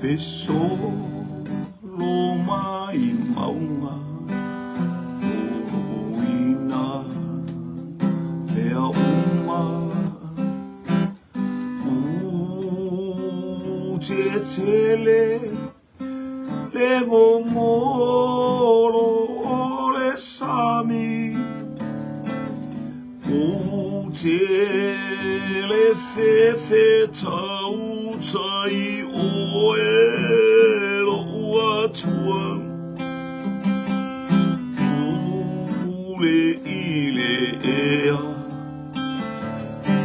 Pe solo mai mauga loloina mea uma. Utetele le gogolo o le sami. Ou te le fefetau tai oe lo'u Atua. Pule i le ea,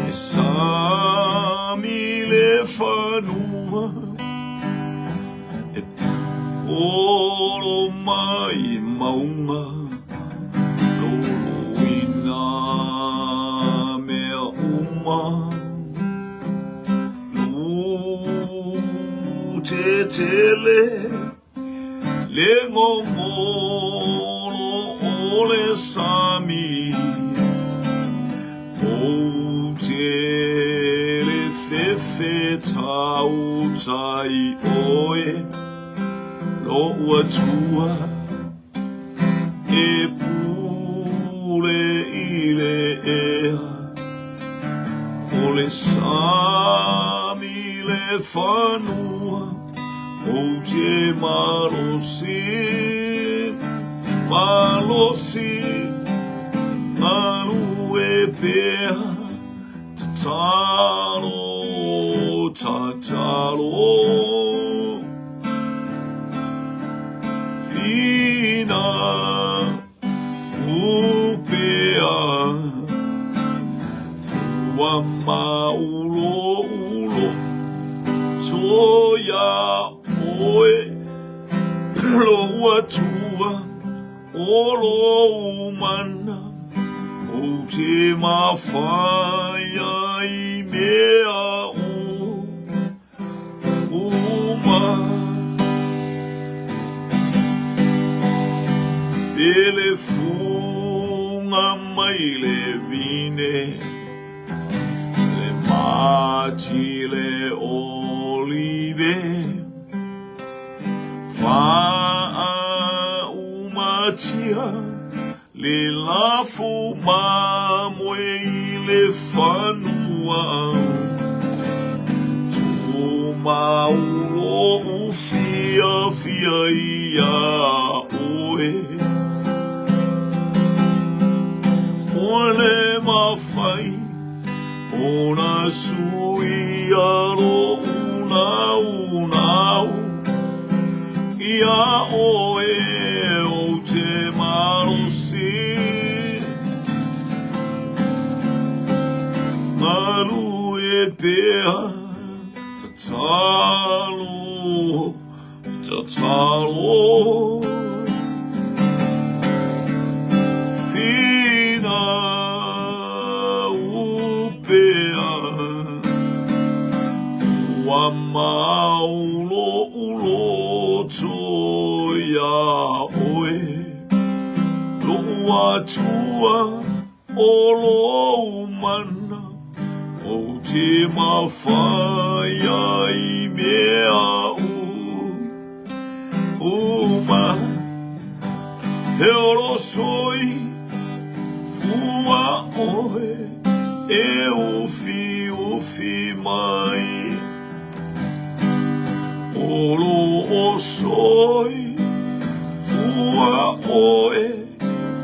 le sami le fanua, e olo mai mauga. Loloina mea uma. Lutetele le gogolo o le sami. Ou te le fefetau tai oe lo'u Atua. E pule i le ea o le sami le fanua. Ou te malosi, malosi, galue pea, tatalo, tatalo. Whina upea ua māuloulo to iā ʻoe lou Atua o lou mana ou te mafai ai i mea uma. E le fuga mai le vine, le mati le olive, faaumatia le lafo mamoe i le fanua. Tumau lou fiafia iā ʻoe. ʻOe le mafai ona suia loʻu naunau iā ʻoe ou te malosi. Galue pea, tatalo, tatalo. Whina upea, ua mau loʻu loto iā ʻoe, loʻu Atua. O lou mana, ou te mafai ai i mea uma. He olo soi fua ʻoe e ufiufi mai. Olo o soi fua ʻoe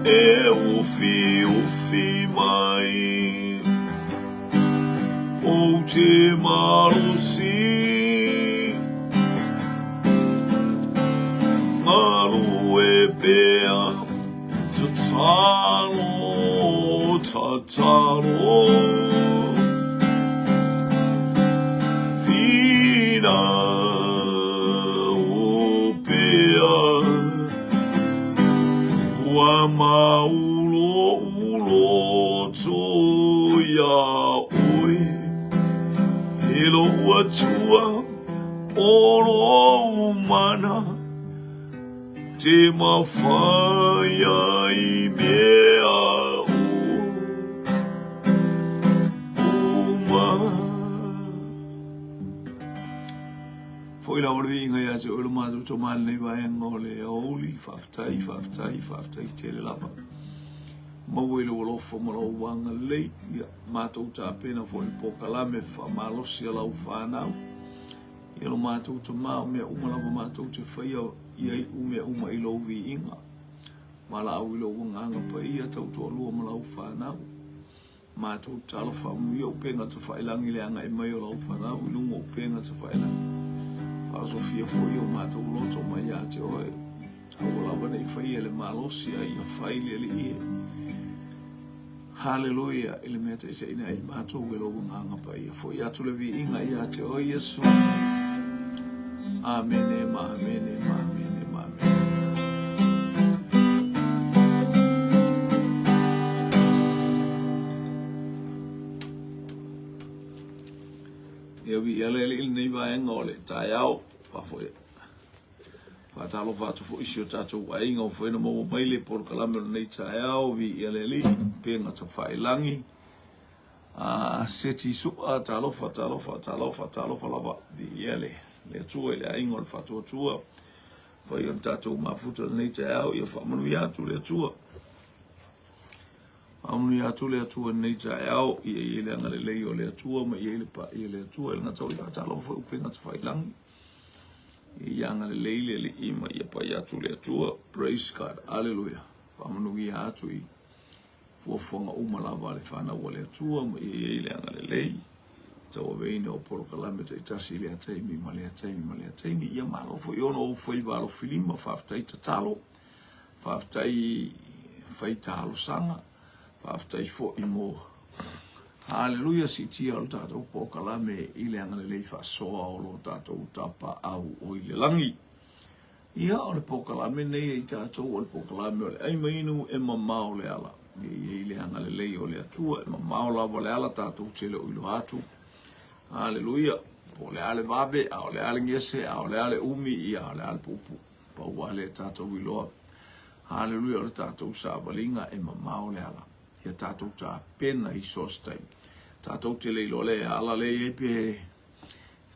E ufiufi mai ou te malosi Galue pea tatalo tatalo Whina upea Ua mau loʻu loto iā ʻoe, E loʻu Atua o lou mana, Te mafai ai i mea uma. Foi lava o le viiga ia te oe lo matou Tama i lenei vaega o le aoauli, faafetai, faafetai, faafetai tele lava. Maua i lou alofa ma lou agalelei, ia matou tapena foi le polokalame faamalosi a lau fanau. Ia lo matou Tama, o mea uma lava matou te faia, ia iu mea uma i lou viiga. Valaau i lou agaga paia, tautoalua ma lau fanau. Matou tatalo faamanuia upega tafailagi i le agai mai o lau fanau i luga o upega tafailagi. Faaosofia foi o matou loto mai ia te oe. Aua lava ne i faia le malosi a ia fai le Alii e. Haleluia i le mea taitaiina ai matou e lou agaga paia. Foi atu le viiga ia te oe Iesu. Amene ma amene ma amene ma amene. Ia viia le Alii i lenei vaega o le taeao. Faafoe. Faatalofa atu foi i si o tatou aiga ua mafai ona maua mai le polokalame o lenei taeao. Viia le Alii, upega tafailagi. A Seti Sua, talofa, talofa, talofa, talofa lava. Viia le Atua i le aiga o le Faatuatua. Fai o le tatou mafuta lenei taeao, ia faamanuia atu le Atua. Faamanuia atu le Atua i lenei taeao, ia i ai le agalelei o le Atua ma ia i ai le paia o le Atua. I le gata o le faatalofa foi upega tafailagi. Ia agalelei le Alii ma ia paia atu le Atua. Praise God. Hallelujah. Faamanuia atu i fuafuaga uma lava a le fanau a le Atua ma ia i ai le agalelei tauaveina o polokalame taitasi i lea taimi ma lea taimi ma lea taimi. Ia malo foi ona ou faiva alofilima, faafetai tatalo, faafetai fai talosaga, faafetai foi mo Haleluia siitia o le tatou polokalame i le agalelei faasoa o lo tatou Tapaau o i le lagi. Ia, o le polokalame nei a i tatou o le polokalame o le ai ma inu e mamao le ala. E i ai le agalelei o le Atua, e mamao lava le ala tatou te le o iloa atu. Haleluia! Po o le a le vave, a o le a le gese, a o le a le umi, ia a o le a le puupuu. Pau lava lea tatou iloa. Haleluia! O le tatou savaliga e mamao le ala. Ia tatou tapena i so o se taimi. Tatou te le iloa le ala lea e i ai pe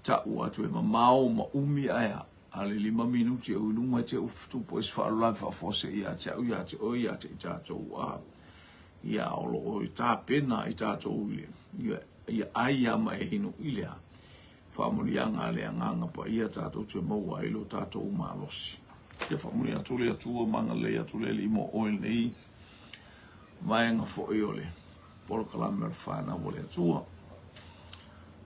tau atu e mamao ma umi ae a. A le 5 minuti e ui luma e te tupu ai se faalavelave faafuasei ia te au, ia te oe, ia te i tatou a ia o lo o tapena i tatou i le ia, ia ai a ma e inu i le a faamanuiaga a le Agaga Paia tatou te maua ai lo tatou malosi. Ia faamanuia atu le Atua ma agalelei atu le Alii mo oe lenei vaega foi o le polokalame o le fanau a le Atua.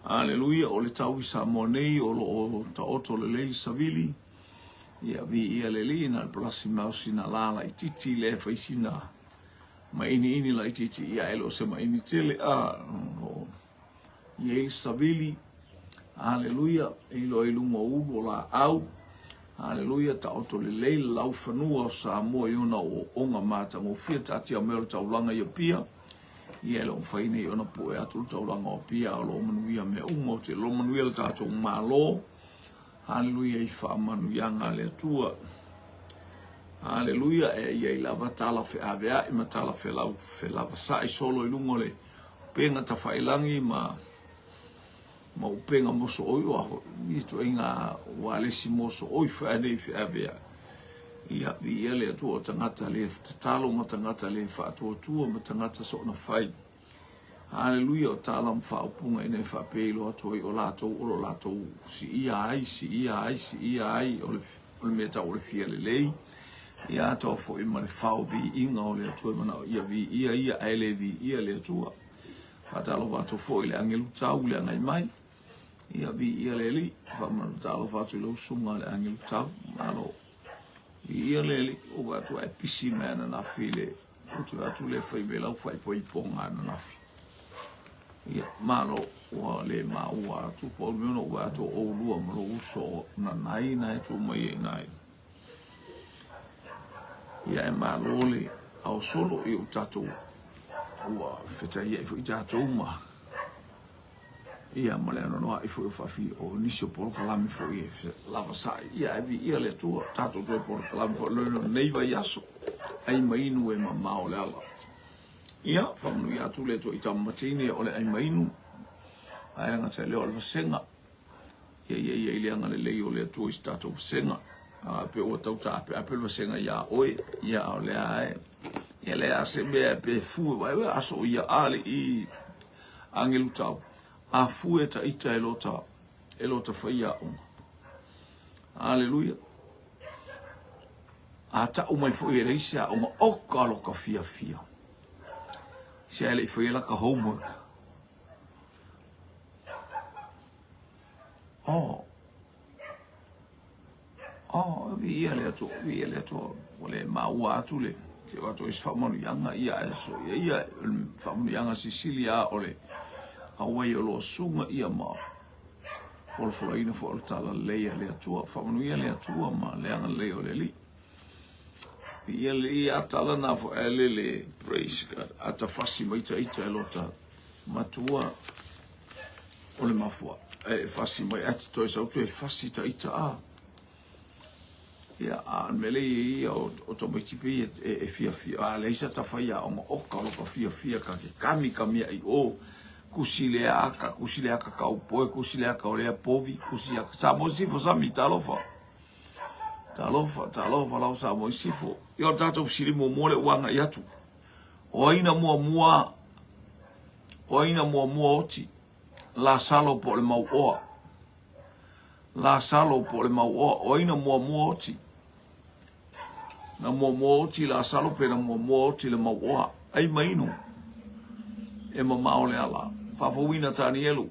Aleluia, o le tau i Samoa nei o lo o taoto lelei le savili. Ia viia le Alii, na o le palasi mai o sina la laitiiti lea e fai sina mainiini laitiiti, ia e le o se maini tele, a o i ai le savili, aleluia, e iloa i luga o ulu o laau, aleluia, taoto lelei le laufanua o Samoa i ona ooooga matagofie, taatia mai o le taulaga i Apia, ia e le o mafai nei ona pue atu le taulaga o Apia, a o lo o manuia mea uma, ou te iloa manuia le tatou Malo, aleluia, i faamanuiaga a le Atua. Aleluia, e i ai lava tala feaveai ma tala felau felavasa'i solo i luga o le upega tafailagi ma ma upega mosooi o a foi ituaiga ualesi mosooi foi anei feaveai. Ia, viia le Atua o tagata le tatalo ma tagata le faatuatua ma tagata soona fai. Haleluia, o tala ma faaupuga ina e faapea iloa atu ai o latou o lo latou siia ai, siia ai, siia ai o le, o le mea tau o le fia lelei. Ia atoa foi ma le fao viiga o le Atua e manao ia viia ia ae le viia le Atua. Faatalofa atu foi i le agelu tau le agai mai. Ia viia le Alii. Faatalofa atu i lau susuga le agelu tau. Malo. Viia le Alii. Ua vaai atu ae pisi mai ananafi i le ou te vaai atu le fai mai lau faaipoipoga ananafi. Ia, malo, ua le maua atu pau le mea ona ou vaai atu o oulua ma lou uso o Nanai na e tuu mai ai i ina i Ia e malo le ao solo i o tatou ua fetaiai foi tatou ma ia ma le anoanoai foi o faafi o nisi o polokalame foi e lava sa'i ia e viia le Atua tatou toe polokalame foi lona nei vaiaso ai ma inu e mamao le ala ia faamanuia atu le Atua i tama ma teine o le ai ma inu ae le gata i lea o le vasega. Ia ia ia i le agalelei o le Atua i se tatou vasega. A pe ua tau taapeape le vasega iā oe, ia a o lea e, ia le a se mea pe fue, vai ua aso ia a le i angelu tau, a fue ta ita e lota, e lota whai aoga. Aleluia. A ta'u mai foi e le isi aoga, oka loka fiafia. Se a le i whai laka homework. Oh. Oh, viia le Atua, viia le Atua. Ua le maua atu le te o atu isi faamanuiaga ia ae so ia ia faamanuiaga sisili a o le auai o loa suga ia ma folafolaina foi o le talalelei a le Atua. Faamanuia le Atua ma le agalelei o le Alii. Viia le ia tala na foi ae lele praise God. Ata fasi mai ta ita e lota matua o le mafua e fasi mai ae te toe sau toe fasi ta ita a. Ia, a mele ia ia o, o tamaiti pe ia e, e fiafia, a leai sa ta whai aoga oka o ka fiafia ka ke kami kami ai o, kusi le aka, kusi le aka kaupoe, kusi le aka o lea povi, kusi aka, sa mo sifo sami talofa. Talofa, talofa lau sa mo sifo. Ia o tatou fesili muamua le uanga i atu. O ai na muamua, o ai na muamua oti? Lasalo po o le mauoa. Lasalo po o le mauoa. O ai na muamua oti? Na muamua oti Lasalo pe na muamua oti le mauoa. Ai mainu. E mamao le ala. Faafouina Tanielu.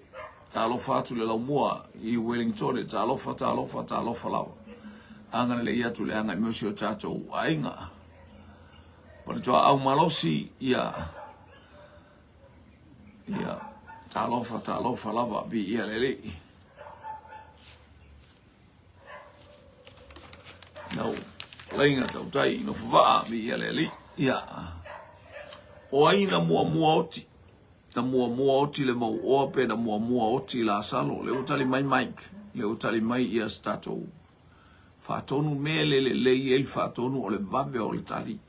Talofa atu le laumua i Wellington. Talofa, talofa, talofa lava. Agalelei atu le agai mai o si o tatou aiga. O le tuaau malosi, ia, ia, talofa, talofa lava, viia le Alii. Nau, laiga tautai i nofo vaa, viia le Alii. Ia, o ai na muamua oti, na muamua oti le mauoa pe na muamua oti Lasalo. Le ua tali mai Mike, le ua tali mai ia se tatou Faatonu mea le lelei ai le faatonu o le vave o le tali,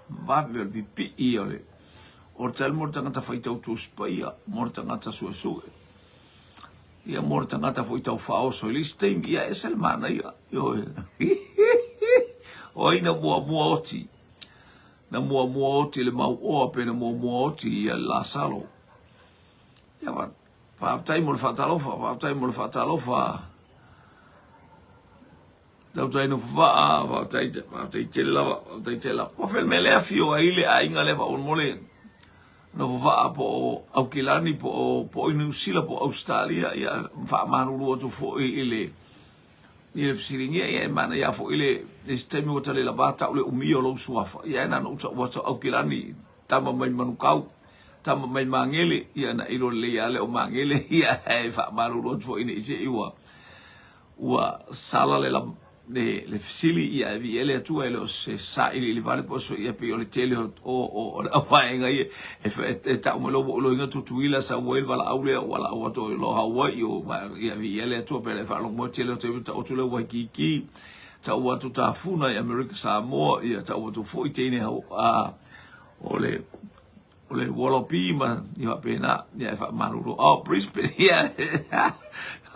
vave o le pipii o le o le tali mo le tagata faitau Tusi Paia, mo le tagata suesue, ia mo le tagata foi tau faaoso i le isi taimi, ia ese le manaia, ioe. O ai na muamua oti? Na muamua oti le mauoa pe na muamua oti ia Lasalo? Ia Faafetai mo le faatalofa, faafetai mo le faatalofa. Tautai nofo vaa, faafetai, faafetai tele lava, faafetai tele lava. Po o le mea lea afio ai le aiga lea faamolemole nofo vaa po o Aukilani po o po o Niu Sila po o Ausetalia, ia faamalulu atu foi i le i le fesiligia, ia e manaia foi le isi taimi ua tali lava tau le umi o lou suafa, ia e na ona ou atu Aukilani tama mai Manukau, tama mai Magele, ia na ilo lelei lava lea o Magele, ia e faamalulu atu foi ne i te i ua, ua sala le, le, le fesili, ia e viia le Atua e le o se sailiili vale po o se ia pei o le tele o, o, o, o le auvaega ia e, e, e tau mai lou iloiga Tutuila sau ai le valaau lea ua lau atu i lo Hawaii o ia viia le Atua pe le faalogo mai tele o taimi taoto le Waikiki tau atu Tafuna i Amerika Samoa ia tau atu foi teine hau a o le o le Wallaby ma ia faapena ia e faamalulu oh Brisbane ia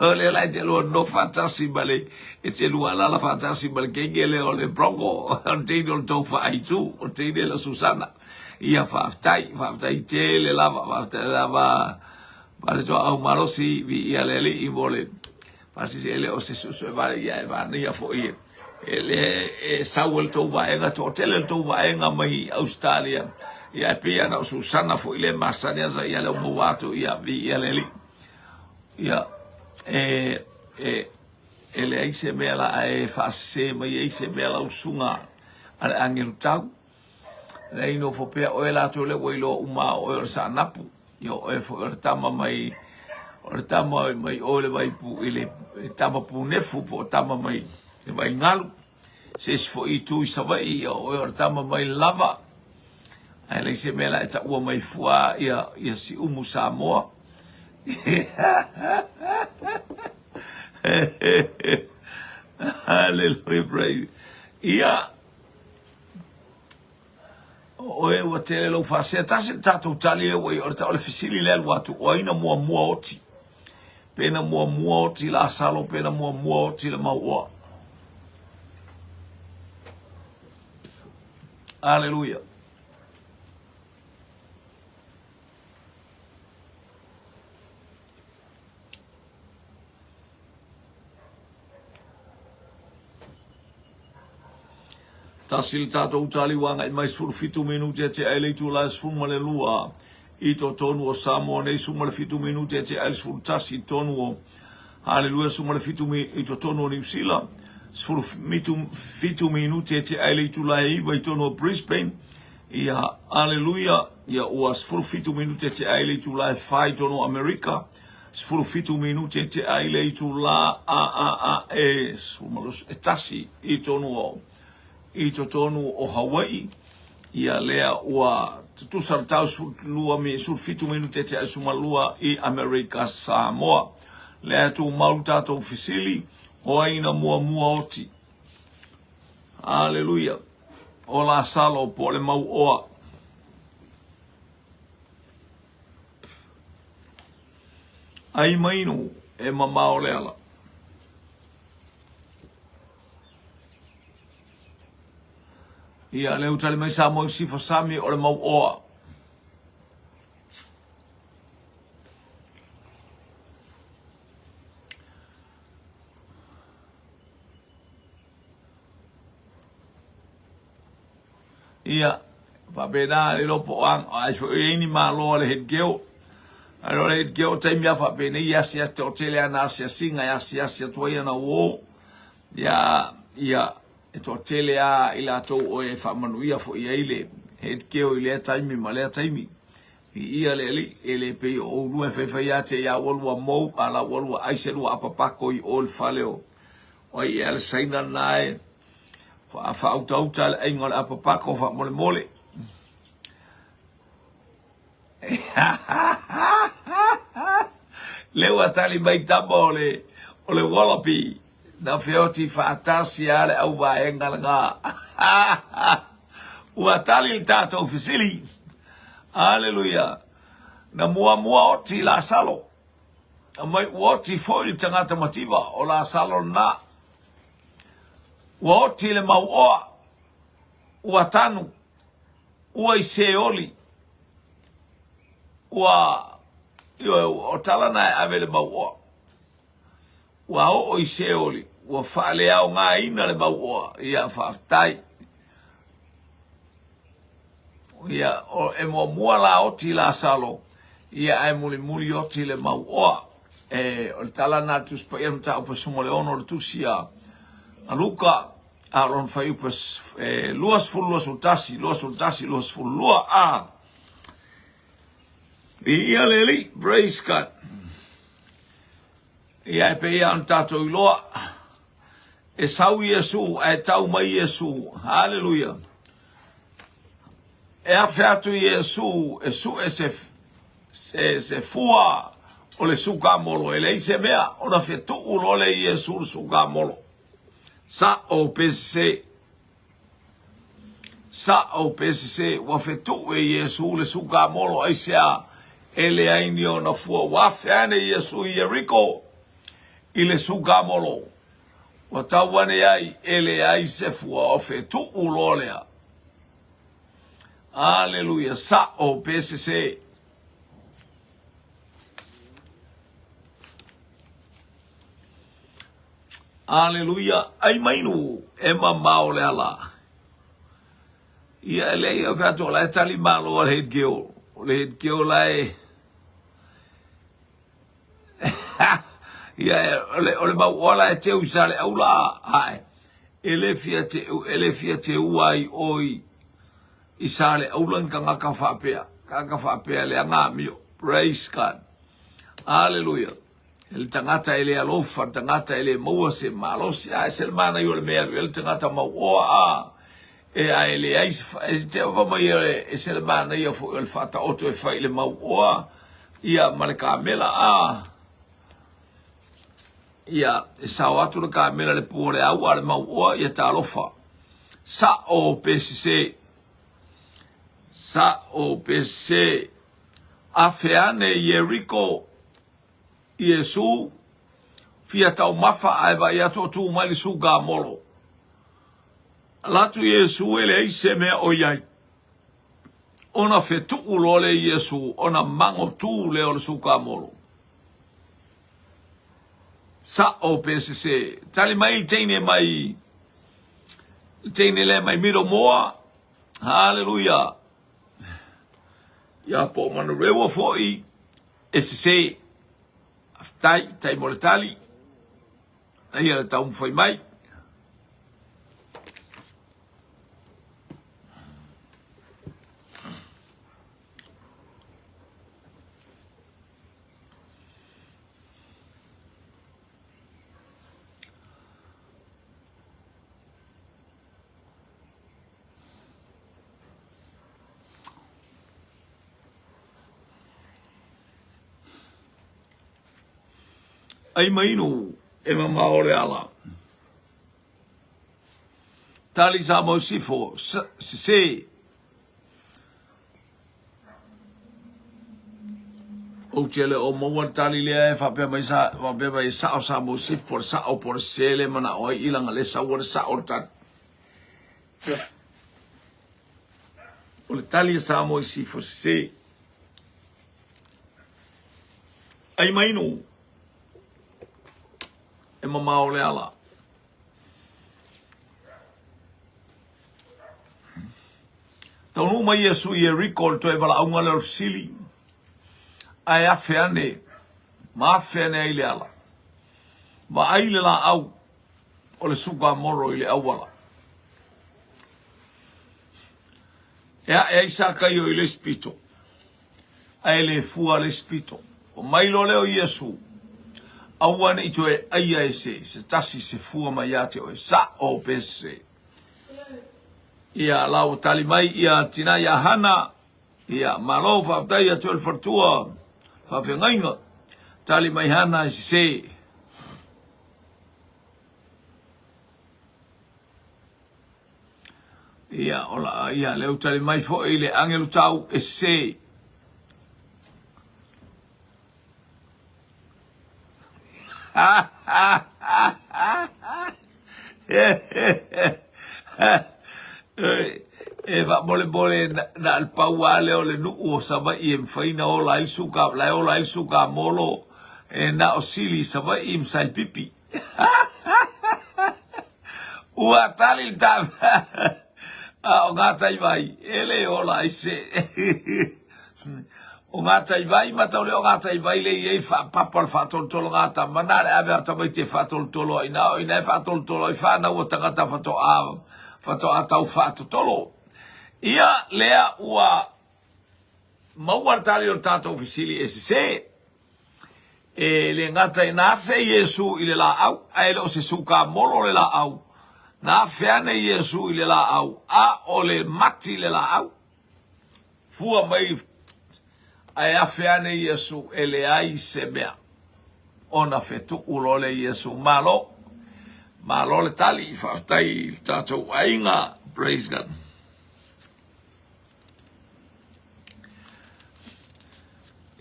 o le la te lua no faatasi ma le e te lua alala faatasi ma le keiki lea o le Bronco o le teine o le tou faaitu o le teine le Susana ia faafetai faafetai tele lava faafetai lava pale toa au malosi viia le Alii mo le faasisi ele o se susu e vale ia e vanaia foi e le e sau e le tou vaega, toatele le tou vaega mai Australia, ia e pei ana o Susana foi le masani asa ia le maua atu ia viia le Alii. Ia e e e leai se mea la e faasese mai ai se mea lau susuga a le agelu tau. Leai nofo pea oe latou lea ua iloa uma oe o le saanapu. Ia oe foi o le tama mai o le tama mai o le vaipu i le tama punefu po o tama mai le vaigalu. Se isi foi itu i Savaii, ia oe o le tama mai lava. Ae leai se mea la e taua mai fua ia, ia Siumu Samoa. Hallelujah, praise. Ia, O oe ua tele lou faasea. Tasi le tatou tali lea ua i o le, o le fesili lea alu atu, o ai na muamua oti? Pe na muamua oti Lasalo, pe na muamua oti le mauoa. Aleluia. Tasi le tatou tali ua agai mai 17 minute e tea ai le itula e 12 i totonu o Samoa nei, 17 minute e tea ai le 11 i totonu o Haleluia, 17 i totonu o Niu Sila, 17 minute e tea ai le itula e 9 i totonu o Brisbane. Ia, aleluia, ia ua 17 minute e tea ai le itula e 4 i totonu o Amerika, 17 minute e tea ai le itula a a a e 11 i totonu o i totonu o Hawaii. Ia lea ua tutusa le tau 12 mi 17 minute e tea ai 12 i Amerika Samoa. Lea e tumau le tatou fesili, o ai na muamua oti? Aleluia. O Lasalo po o le mauoa. Ai mainu e mamao le ala. Ia, le utali mai Samoa i sifa sami o le mauoa. Ia, faapena le iloa po o ai foi o i ai ni malo a le head girl. Ae o le head girl taimi a faapenei e asiasi toatele ana asiasiga e asiasi atu ai ana uō. Ia, ia, e toatele a i latou o e faamanuia foi ai le head girl i lea taimi ma lea taimi. Viia le Alii, e le pei o oulua e faifai a te ia ua lua mou a la ua lua ai se lua apapako i o i le fale o ai ea le Saina lena e faautauta le aiga o le apapako faamolemole. Le ua tali mai tama o le o le Wallaby na feoti faatasi a le auvaega lena. Ua tali le tatou fesili. Aleluia. Na muamua oti Lasalo. Na mai ua oti foi le tagata mativa o Lasalo lena. Ua oti le mauoa, ua tanu, ua i Seoli, ua, ioe, o tala na e ave le mauoa. Ua oo i Seoli, ua faaleaogaina le mauoa. Ia, faafetai. Ia, o, e muamua la oti Lasalo, ia ae mulimuli oti le mauoa. E, o le tala na Tusi Paia mataupu e 16 o le tusi a, a Luka, a o lona fuaiupu e 20, 21, 21, 22, a. Viia le Alii, praise God. Ia e pei lava ona tatou iloa, e sau Iesu ae tau mai Iesu. Haleluia. E afe atu Iesu e sue se, se, se fua o le sukamolo. E leai se mea ona fetuu loa lea i Iesu le sukamolo. Sa'o pe sese. Sa'o pe sese. Ua fetuu e Iesu le sukamolo aisea e leai ni ona fua. Ua afe ane Iesu i Ieriko i le sukamolo. Ua tau ane ai e leai se fua o fetuu loa lea. Aleluia. Sa'o pe sese. Aleluia, ai mainu e mamao le ala. Ia e leai o fea atu o la e tali malo a le head girl. O le head girl la e Ia o le o le mau ola e teu i sa le aula hae. E le fia te e le fia te ua i oi i sa le aula ni tagata faapea. Tagata faapea le anga mio. Praise God. Hallelujah. Le tagata e le alofa, le tagata e le maua se malosi, a e se le manaia o le mea alu i ai le tagata mauoa, a e a e leai se e te ava mai e se le manaia foi o le faataoto e fai i le mauoa, ia ma le kamela, a ia e sao atu le kamela le pu o le au a le mauoa, ia talofa. Sa'o pe sese, sa'o pe sese, afe ane Ieriko. Iesu fia taumafa ae vaai atu o tu mai le sukamolo. Ala atu Iesu e leai se mea o i ai. Ona fetuu loa lea Iesu ona mago tu lea o le sukamolo. Sa'o pe sese. Tali mai le teine mai le teine lea mai Middlemoa. Haleluia. Ia po o Manurewa foi e sese. Faafetai, tai mo le tali. Ia le taumafai mai. Ai mainu e mamao le ala. Tali sa mau sifo, sese. Ou te le o maua le tali lea e faapea mai sa, faapea mai e sao sa mau sifo, po le sao, po le sese le manao ai i langa le saua le sao o le tali. O le tali a Samoa i sifo sese. Ai mainu e mamao le ala. Taunuu mai Iesu i Ieriko i le toe valaauga lea o le fesili, ae afe ane ma afe ane ai le ala. Vaai le laau o le sukamoro i le auala. E ae ai Sakaio i le isi pito, ae le fua le isi pito. Fai mai loa lea o Iesu, Aua ne i toe aia e se, se tasi se fua mai ia te oe, sa'o pe sese. Ia, la ua tali mai ia tina ia Hana, ia, malo faafetai ia te oe le faletua, faafeagaiga, tali mai Hana e sese. Ia, o la, ia, lea ua tali mai foi le agelu tau e sese. E faamolemole na o le pau lava lea o le nuu o Savaii e mafai ona ola ai le suka, la e ola ai le sukamolo e na o Sili i Savaii ma Saipipi. Ua tali le tama a o Gataivai e le ola ai se O Gataivai ma tau le o Gataivai le i ai faapapa o le faatolotolo gatama na le ave a tamaiti e faatolotolo ai na o ina e faatolotolo ai whanau o tangata whatoa whatoa tau whaatotolo. Ia lea ua maua le tali o le tātou fesili e sese. E le gata i na afe Iesu i le laau, ae le o se sukamolo le laau. Na afe ane Iesu i le laau, a o le mati le laau. Fua mai ae afe ane Iesu e leai se mea. Ona fetuu loa lea Iesu, Malo, malo le tali, faafetai i le tatou aiga, praise God.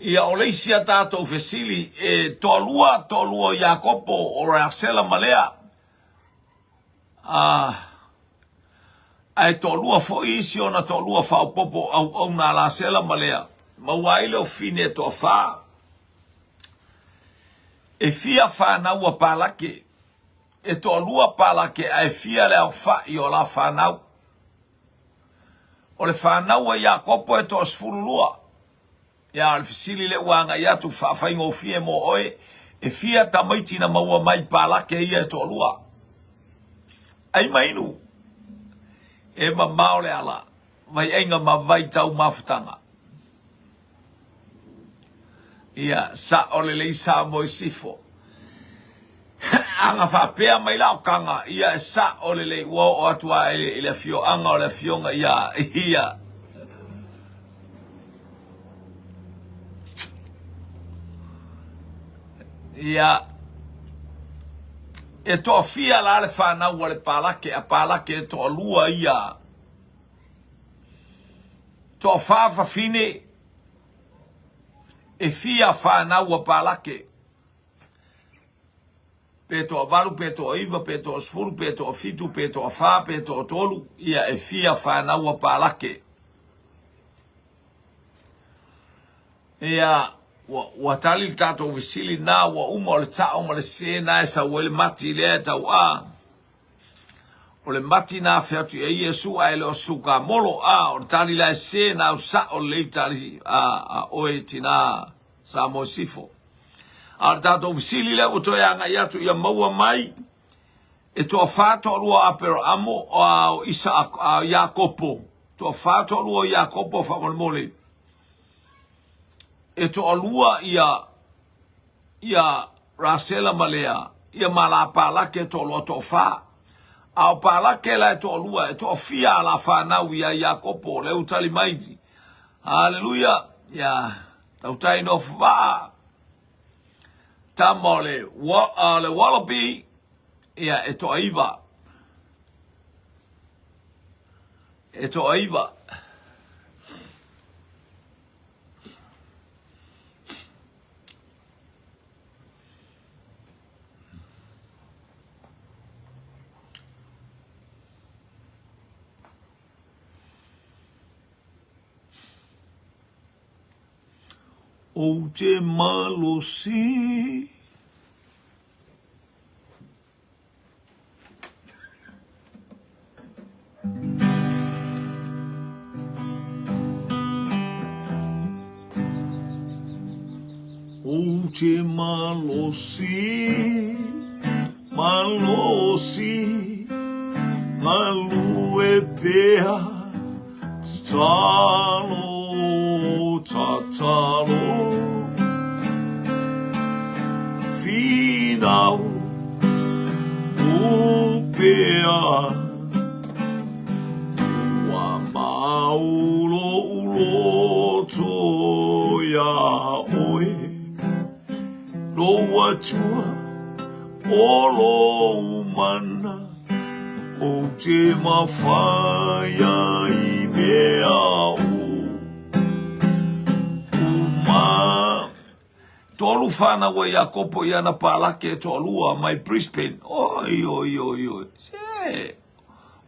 Ia, o le isi a tatou fesili, e toalua, toalua o Iakopo, o Rasela ma Lea. A, ae toalua foi isi ona toalua faaopoopo auauna a Lasela ma Lea, maua ai le ofine e toafa. E fia fanau a Palake, e toalua Palake ae fia le aofai o la fanau. O le fanau a Iakopo e toasefululua. Ia, o le fesili lea ua agai atu faafaigofie mo oe, e fia tamaiti na maua mai Palake ia e toalua? Ai ma inu, e mamao le ala, vaiaiga ma vaitau mafutaga. Ia, sa'o lelei Samoa i Sifo. Ana faapea mai la o Kaga, ia e sa'o lelei ua oo atu a i le afioaga o le afioga ia, ia. Ia, e toafia la le fanau a le Palake, a Palake e toalua ia. Toafa fafine, e fia fanau a Palake. Pe toavalu, pe toaiva, pe toasefulu, pe toafitu, pe toafa, pe toatolu, ia e fia fanau a Palake. Ia, ua, ua tali le tatou fesili na, ua uma o le tao ma le sese na e sau ai le mati lea e tau'a. O le mati na afe atu i ai Iesu ae le o sukamolo, a, o le tali la e sese na au sa'o lelei le tali a, a oe tinā Samoa Sifo. A o le tatou fesili lea ua toe agai atu ia maua mai e toafā toalua o Aperaamo, a o Isaako, a o Iakopo, toafā toalua o Iakopo faamolemole. E toalua ia ia Rasela ma Lea, ia ma la Palake e toalua toafā. A o Palake la e toalua, e toafia a la whanau ia Iakopo, le utali mai. Haleluia. Ia, tautai no faa. Tama o le, wa, le Wallaby, ia, e toaiva. E toaiva. Ou te malosi. Ou te malosi, malosi, galue pea, tatalo, tatalo. Finau, upea, ua mau lou loto iā ʻoe, lou Atua o lou mana, ou te mafai ai mea uma. Tolu whanau a Iakopo i ana palake e toalua mai Brisbane. Oi, oi, oi, oi. Se!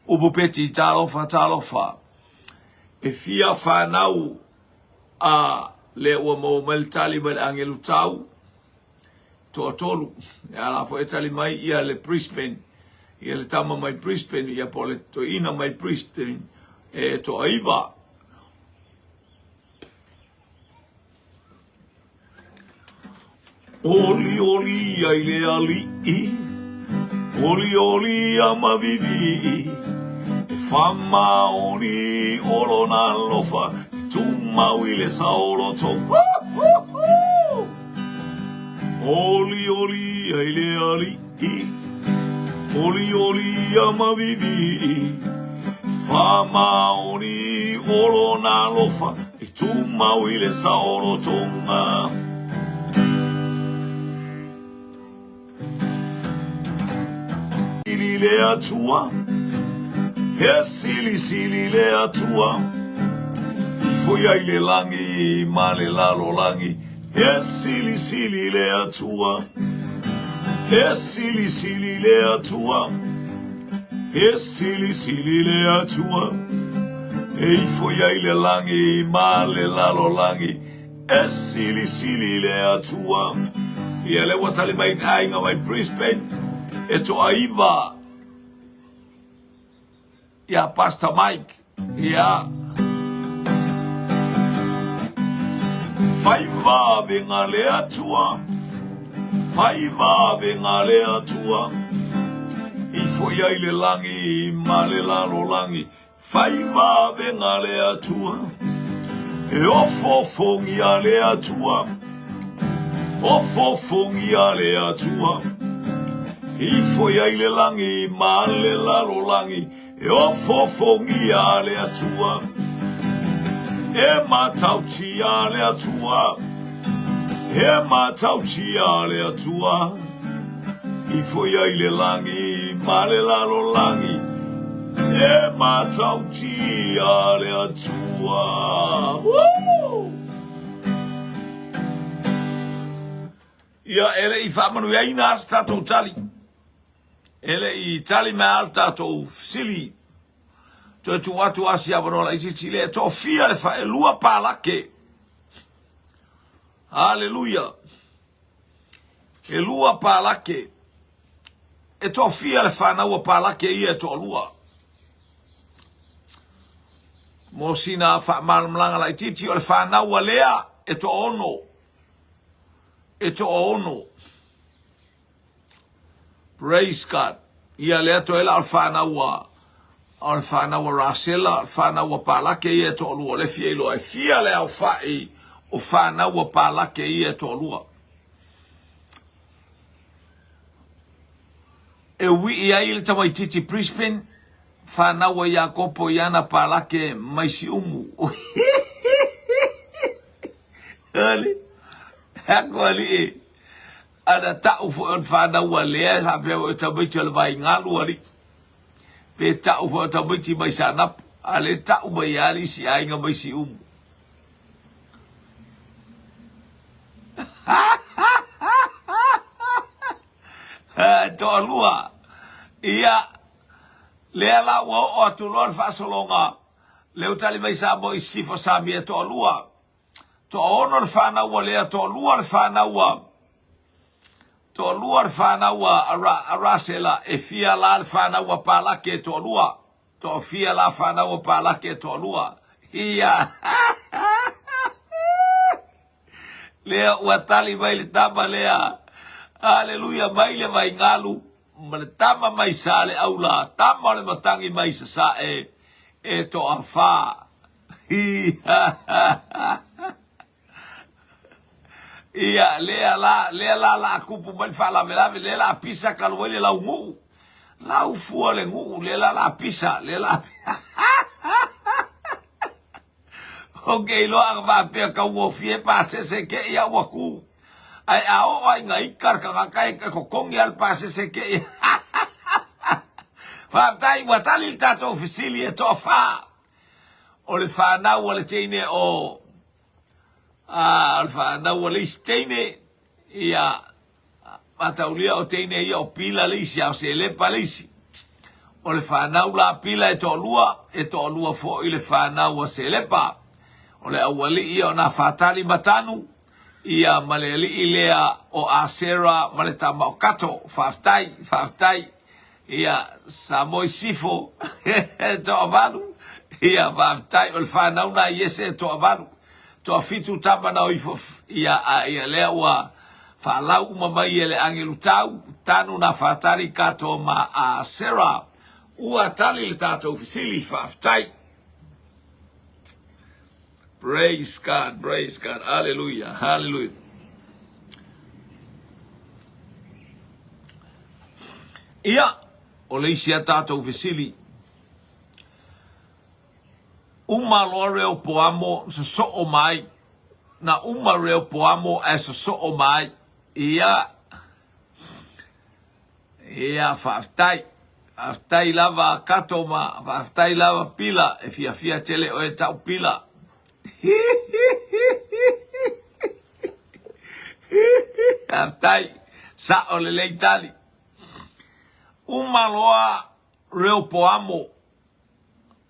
Upu peti, talofa, talofa. E fia whanau a le ua maua mai le tali mai le angelu tau. Toatolu. E ala foi e tali mai ia le Brisbane. Ia le tama mai Brisbane, ia po le toeina mai Brisbane. E toaiva. Olioli ai le aliʻi, olioli a mawiliʻi, E faamaoni o lona alofa, e tumau i le saoloto. Olioli ai le aliʻi, olioli a mawiliʻi, Faamaoni o lona alofa, e tumau i le saolotoga. Sili le Atua, he silisili le Atua, ifo ia i le lagi ma le lalolagi, he silisili le Atua, he silisili le Atua. He silisili le Atua, e ifo ia i le lagi ma le lalolagi, e silisili le Atua. Ia le ua tali mai le aiga mai Brisbane, e toaiva ia Pastor Mike, ia Fai vavenga le Atua, fai vavenga le Atua, ifo ia i le lagi ma le lalolagi, fai vavenga le Atua, e ofoofogia le Atua, ofoofogia le Atua, ifo ia i le lagi ma le lalolagi, E ofoofogia le Atua, e matautia le Atua, e matautia le Atua, ifo ia i le lagi ma le lalolagi, e matautia le Atua. Woo! Ia, e le i faamanuiaina a se tatou tali. E le i tali mai a le tatou fesili. Toe tuu atu a si avanoa laitiiti lea e toafia le faelua palake. Haleluia. E lua palake. E toafia le fanau a palake ia e toalua. Mo sina faamalamalamaga laitiiti o le fanau a Lea e toaono. E toaono. Praise God. Ia lea toe la o le fanau a o le fanau a Rasela, o le fanau a Palake ia e toalua, o le fia iloa e fia le aofai o fanau a Palake ia e toalua. E wii ai le tamaitiiti Brisbane, fanau a Iakopo i ana Palake mai Siumu. Oli, ako alii, Ana ta'u foi o le fanau a Lea e faapea foi o tamaiti o le vaigalu alii, pe ta'u foi o tamaiti mai Saanapu, a le ta'u mai lava le isi aiga mai Siumu. Toalua, ia, lea la ua oo atu loa le faasologa, lea ua tali mai Samoa i sisifo Samia toalua. Toaono le fanau a Lea, toalua le fanau a toalua le fanau a, a Rasela, e fia la le fanau a Palake e toalua. Toafia la fanau a Palake e toalua. Ia. Lea ua tali mai le tama lea. Aleluia mai le vaigalu ma le tama mai Saleaula, tama o le matagi mai Sasae e toafa. Ia, lea la, lea la la kupu mai le faalavelave, lea la pisa talu ai le launu'u. Lau fua le nu'u, lea la la pisa, lea la Ok, iloa a faapea taugofie pasese keʻi a ua kū. Ae a oo lava ina ika le tagata e totogi lava le pasese keʻi. Faafetai ua tali le tatou fesili e toafa. O le fanau a le teine o a o le fanau a le isi teine ia mataulia o teine ia o Pila le isi a o Selepa le isi. O le fanau la a Pila e toalua, e toalua foi le fanau a Selepa. O le aualii ia o Nafatali ma Tanu, ia ma le alii lea o Asera ma le tama o Kato. Faafetai, faafetai. Ia, Samoa i Sisifo, toavalu. Ia, faafetai, o le fanau na Iese e toavalu. Toafitu tama na o ifo, ia, a ia lea ua faalau uma mai e le agelu tau, Tanu Nafatali Kato ma Asera. Ua tali le tatou fesili, faafetai. Praise God, praise God, hallelujah, hallelujah. Ia, o le isi a tatou fesili, uma loa Reopoamo sosoo mai, na uma Reopoamo ae sosoo mai, ia, Ia, faafetai. Faafetai lava Kato ma faafetai lava Pila, e fiafia tele oe tau Pila. Faafetai, sa'o lelei tali. Uma loa Reopoamo,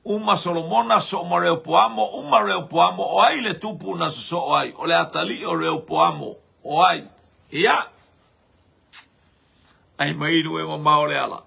uma Solomona soo ma Reopoamo, uma Reopoamo, o ai le tupu na sosoo ai? O le atalii o Reopoamo, o ai? Ia. Ai mai inu e mamao le ala.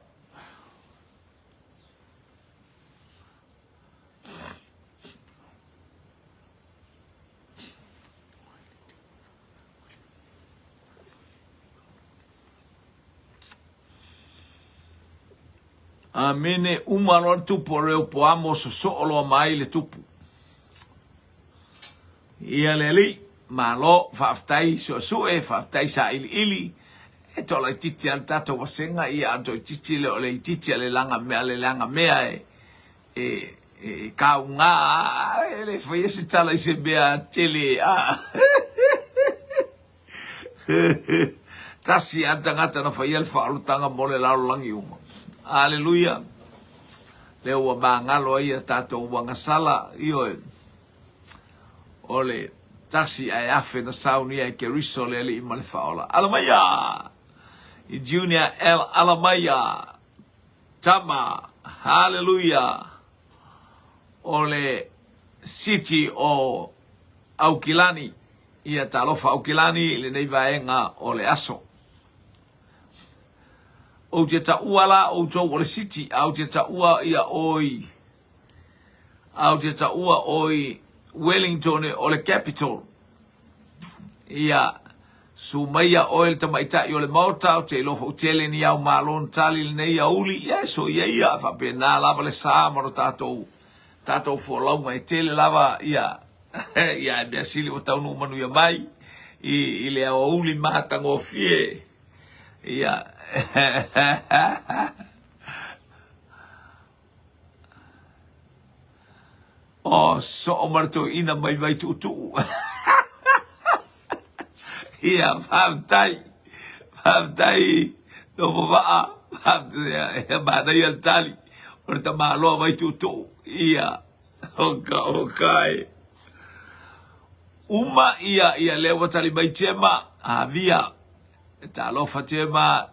Amene, uma loa le tupu o Reopoamo, sosoo loa mai le tupu. Ia le Alii, malo, faafetai suesue, faafetai sailiili, e toa laitiiti lava le tatou vasega, ia a toeitiiti le o le itiiti a le laga mea le leaga mea e e e kauga e le faia se tala i se mea tele a tasi lava le tagata na faia le faaolataga mo le lalolagi uma. Aleluia. Lea ua magalo ai a tatou agasala, ioe. O le. Tasi ae afe na saunia e Keriso le Alii ma le Faaola. Ala maia! I Junior L. Ala maia! Tama! Haleluia! O le City o Aukilani. Ia talofa Aukilani i lenei vaega o le aso. Ou te taua la outou o le City, a ou te taua ia oi a ou te taua oi Wellington o le capital. Ia, su maia oe le tamaitai o le maota, ou te iloa foi tele ni ao malo na tali lenei aoauli, ia e soia ia, faapena lava le sa ma lo tatou, tatou folauga e tele lava, ia, ia e mea sili ua taunuu manuia mai i, i le aoauli matagofie. Ia, Oh, soo ma le toeaina mai Vaituutuu. Ia, faafetai. Faafetai, Nofomaa. Faafetai, ia, manaia le tali o le tamaloa Vaituutuu. Ia, oka, oka e. Uma, ia, ia, lea ua tali mai Tema. Avia. Talofa Tema.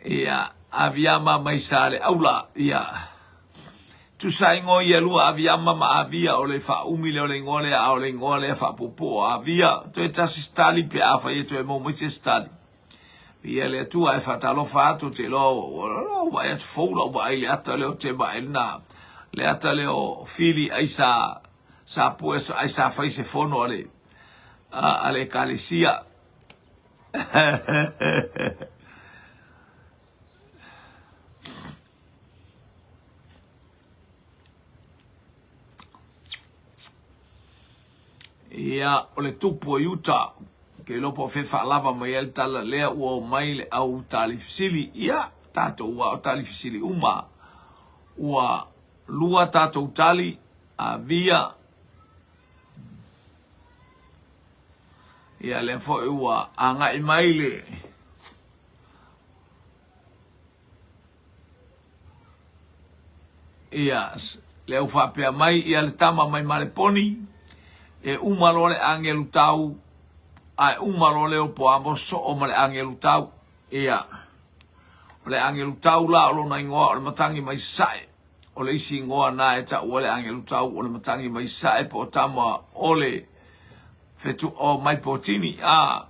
Ia, Aviama mai Saleaula, ia. Tusa ingoa ia lua Aviama ma Avia, o le faaumi lea o le ingoa lea, a o le ingoa lea faapuupuu o Avia. Toe tasi se tali pe afai e toe maua mai se isi tali. Ia le Atua e faatalofa atu, ou te iloa ua vaai atu fou lau vaai i le ata lea o Tema Elina, le ata lea o Fili ai sa sa pue ai sa fai se fono a le a le ekalesia. Ia, o le tupu o Iuta, ke iloa po o fea faalava mai ai le tala lea ua o mai le au tali fesili. Ia, tatou ua o tali fesili uma. Ua lua tatou tali, avia, Ia lea foi ua agai mai le ia lea ua faapea mai ia le tama mai Maleponi e uma loa le agelu tau ae uma loa le opo amo soo ma le agelu tau. Ia o le agelu tau la o lona igoa o le matagi mai sasae. O le isi igoa na e tau ai le agelu tau o le matagi mai sasae po o tama o le fetu o mai potini a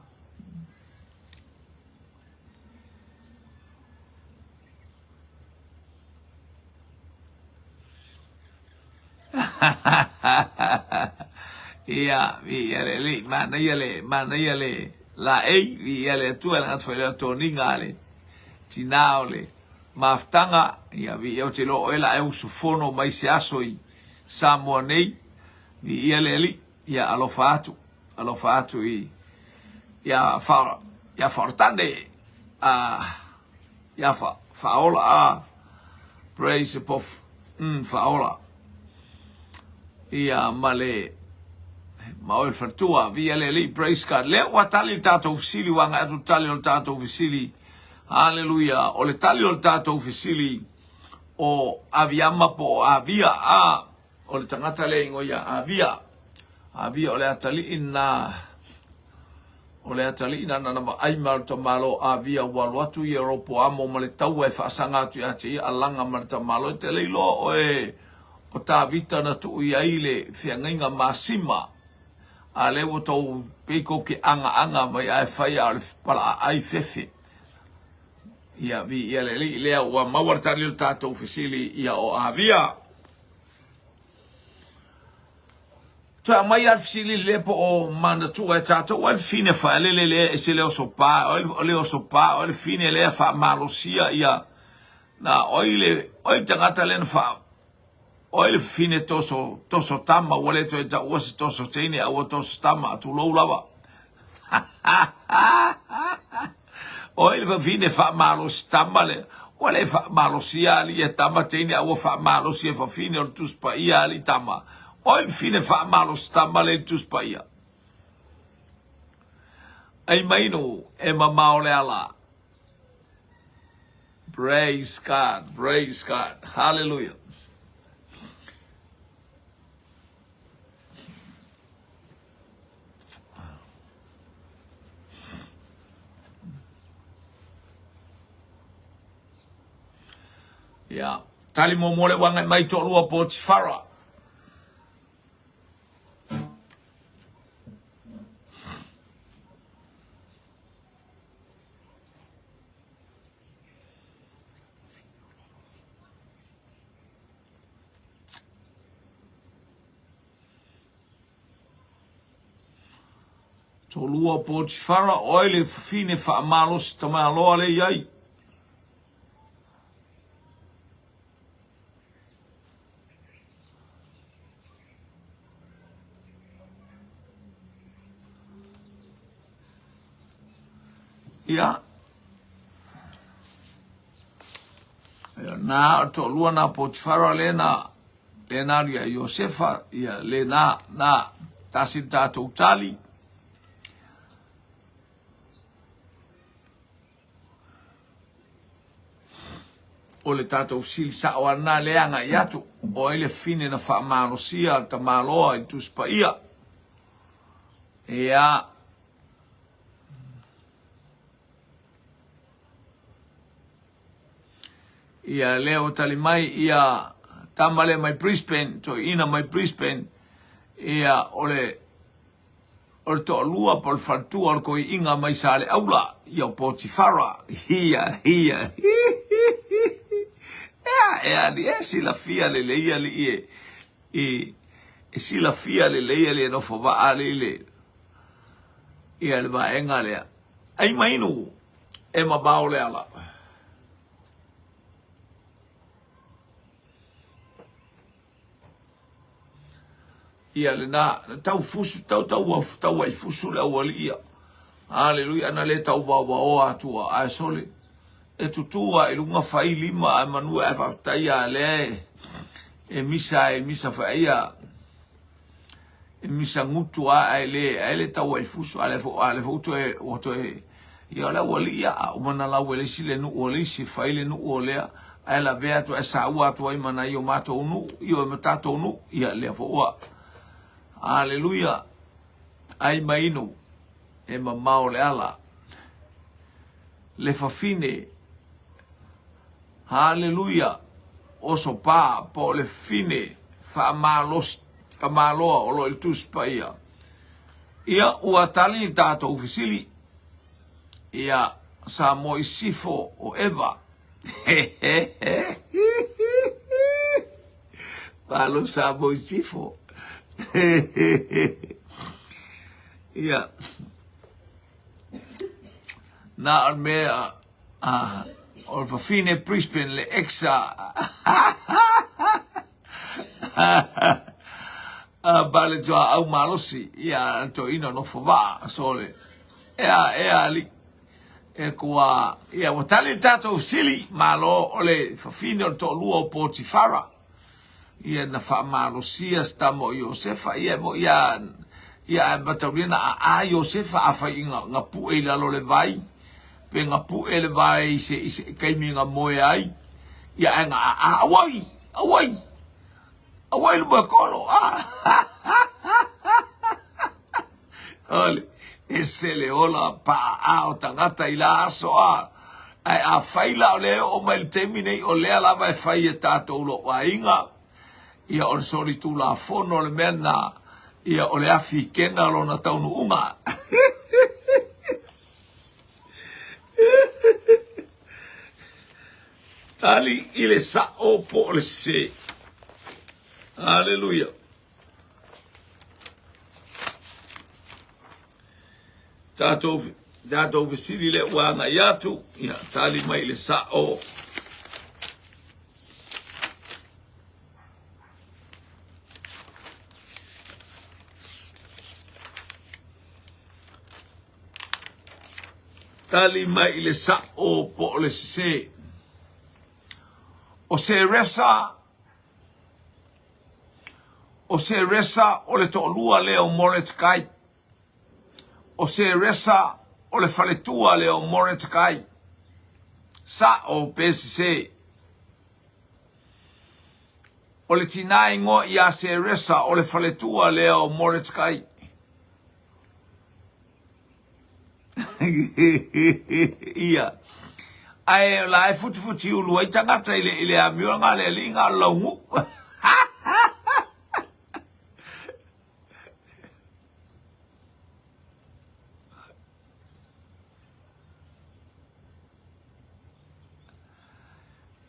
Ia, viia le Alii, manaia le, manaia le laei, viia le Atua, le gata foi lea o toniga a le tinā o le mafutaga, ia viia ou te iloa oe la e usufono mai se aso i Samoa nei, viia le Alii, ia alofa atu, alofa atu i, ia fa, ia Faoratane, a, ia fa, Faaola, a, praise the pof, Faaola, ia ma le, ma oe le faletua, viia le Alii, praise God, lea ua tali le tatou fesili, ua agai atu le tali o le tatou fesili, Haleluia! O le tali o le tatou fesili o Aviama po o Avia, a, o le tagata lea e igoa ia Avia. Avia o le atalii na, o le atalii na na vaai ma le tamalo Avia ua alu atu Ieropoamo ma le taua e faasaga atu ia te ia alaga ma le tamalo. E te le iloa oe o Tavita na tuu i ai le feagaiga masima. A lea ua tou pei tou te agaaga mai ae fai a o le palaaai fefe. Ia, viia le Alii lea ua maua le tali o le tatou fesili ia o Avia. Toe aumai lava le fesili lea po o manatua e tatou ai le fine faalele lea e ese le oso pa, o le oso pa, o le fine lea faamalosia ia na oi le oi le tagata lea na faa O ai le fafine toso, toso tama, ua le toe taua se toso teine a ua toso tama, tulou lava. O ai le fafine faamalosi tama lea, ua le faamalosia alii e tama teine a ua faamalosi e fafine o le Tusi Paia alii tama. O ai le fafine faamalosi tama lea i le Tusi Paia? Ai mainu e mamao le ala. Praise God, praise God, hallelujah. Ia, tali muamua le uaga mai toalua Potifara. Toalua Potifara, o ai le fafine faamalosi tamaloa le i ai? Ia. Ia, na o toalua na Potifara le na le na ia Iosefa, ia le na na tasi le tatou tali. O le tatou fesili sao lava lena lea e agai atu, o ai le fine na faamalosia tamaloa i le Tusi Paia? Ia, ia lea ua tali mai ia tama lea mai Brisbane, toeaina mai Brisbane, ia o le O le toalua po o le faletua o le toeaina mai Saleaula, ia o Potifara. Ia, ia, Ea, e alii, e silafia lelei alii e, i, e silafia lelei alii e nofo vaa alii le, ia le vaega lea. Ai mainu, e mamao le ala. Ia lena, na tau fusu, tau tau tau ai fusu le aualii ia. Aleluia, ana le tau vaovaoa atua, ae sole, e tutu a i luga fai lima ae manu ae faafetai a lea e, e misa e misa faia e misa gutu a ae le ae le tau ai fusu a le fo a le fo toe o toe ia o le aualii ia a uma na lau e le isi le nuu o le isi fai le nuu o lea ae lavea atu ae saua atu ai ma nai o matou nuu, ioe ma tatou nuu, ia lea foi ua. Aleluia! Ai ma inu, e mamao le ala. Le fafine, haleluia, oso pa, po o le fine faamalosi tamaloa o lo o i le Tusi Paia. Ia, ua tali le tatou fesili. Ia, Samoa i Sisifo o Eva. Malo Samoa i Sisifo. Ia, na o le mea, o le fafine Brisbane le ex a a le tuaau malosi, ia, le toeaina o nofo vaa, sole. Ea, ea, alii. E kua, ia, ua tali le tatou fesili, malo o le fafine o le toalua o Potifara. Ia, na faamalosia se tama o Iosefa, ia, e moi a, ia, ae mataulia na aa Iosefa afai i nga, nga pue i lalo le vai, pe nga pue le vai i se, i se kaimi nga moe ai, ia, ae nga aa, auai, auai, auai le moe kolo, ah, Ole, ese le ola paaa o tagata i la aso a, ae afai la o lea e oo mai le taimi nei o lea lava e fai e tatou lou aiga, ia o le solitulafono o le mea lena, ia o le afi kena lona taunuuga. Tali i le sao po o le sese. Aleluia. Tatou, tatou fesili lea ua agai atu, ia tali mai le sao. Tali mai i le sao po o le sese. O Seresa O Seresa o le toalua lea o Moretekai. O Seresa o le faletua lea o Moretekai. Sa'o pe sese. O le tinā ingoa ia Seresa o le faletua lea o Moretekai. Ia. Ae o la e futifuti ulu ai tagata i le, i le amio nga le alii nga o le launu'u.